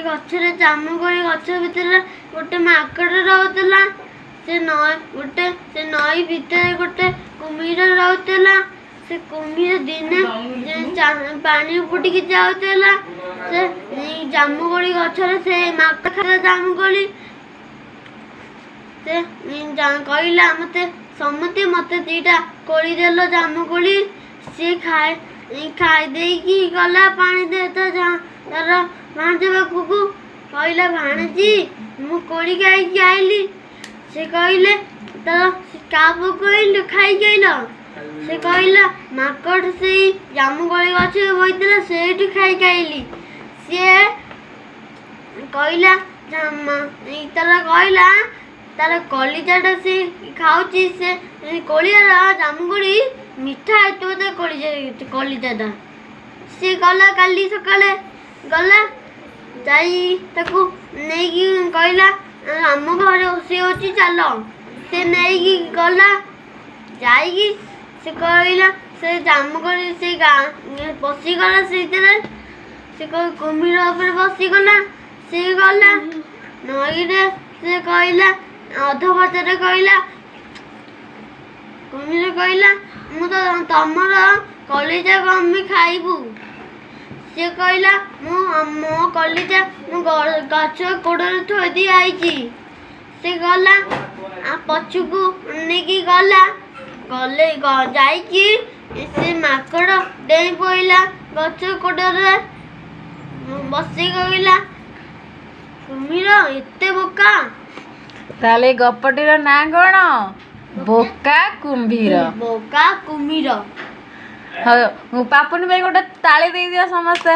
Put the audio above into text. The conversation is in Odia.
ଗଛରେ, ଜାମୁକୋଳି ଗଛ ଭିତରେ ଗୋଟେ ମାଙ୍କଡ଼ ରହୁଥିଲା। ସେ ନଈ ଗୋଟେ, ସେ ନଈ ଭିତରେ ଗୋଟେ କୁମ୍ଭୀର ରହୁଥିଲା। ସେ କୁମ୍ଭୀର ଦିନେ ପାଣି ଉପଟିକି ଯାଉଥିଲା। ସେ ଜାମୁକୋଳି ଗଛରେ ସେ ମାଙ୍କଡ଼ ଖାଇଲା ଜାମୁକୋଳି। ସେ କହିଲା, ମତେ ସମସ୍ତେ ମତେ 2ଟା କୋଳି ଦେଲ, ଜାମୁକୋଳି। ସିଏ ଖାଇ ଦେଇକି ଗଲା ପାଣି ଦେ ତାର ଭାଣିଜୀ ପାଖକୁ। କହିଲା, ଭାଣିଜୀ, ମୁଁ କୋଳି ଖାଇକି ଆଇଲି। ସେ କହିଲେ, ତାର କାହାକୁ କହିଲୁ ଖାଇକି ଆଇଲ? ସେ କହିଲା, ମାଙ୍କଡ଼ ସେଇ ଜାମୁକୋଳି ଗଛରେ ବସିଥିଲା, ସେଇଠୁ ଖାଇକି ଆଇଲି। ସିଏ କହିଲା, ତାର କହିଲା, ତାର କଲିଜାଟା ସେ ଖାଉଛି। ସେ କୋଳିର ଜାମୁକୋଳି ମିଠା ହେଇଥିବ ତା କଲିଜାଟା। ସିଏ ଗଲା, କାଲି ସକାଳେ ଗଲା, ଯାଇ ତାକୁ ନେଇକି କହିଲା, ଆମ ଘରେ ରୋଷେଇ ହେଉଛି, ଚାଲ। ସେ ନେଇକି ଗଲା। ଯାଇକି ସେ କହିଲା, ସେ ଜାମୁକୋଳି ସେ ଗାଁ ବସିଗଲା ସେଇଥିରେ। ସେ କୁମ୍ଭୀର ଉପରେ ବସିଗଲା। ସେ ଗଲା ନଈରେ। ସେ କହିଲା, ଅଧ ବାଟରେ କହିଲା, କୁମ୍ଭୀର କହିଲା, ମୁଁ ତ ତମର କଲିଜା କମି ଖାଇବୁ। ସିଏ କହିଲା, ମୁଁ ମୋ କଲିଜା ମୁଁ ଗଛ ଗୋଡ଼ରେ ଥୋଇ ଦେଇ ଆଇଛି। ସେ ଗଲା, ପଛକୁ ନେଇକି ଗଲା। ଗଲେ ଯାଇକି ସେ ମାଙ୍କଡ଼ ଡେଇଁ ପଇଲା, ଗଛ ଗୋଡ଼ରେ ବସି ଗଲା। କୁମ୍ଭୀର ଏତେ ବୋକା। ତାହେଲେ ଏଇ ଗପଟିର ନାଁ କ'ଣ? ବୋକା କୁମ୍ଭୀର। ବୋକା କୁମ୍ଭୀର। ହଉ, ପାପୁନି ପାଇଁ ଗୋଟେ ତାଳି ଦେଇଦିଅ ସମସ୍ତେ।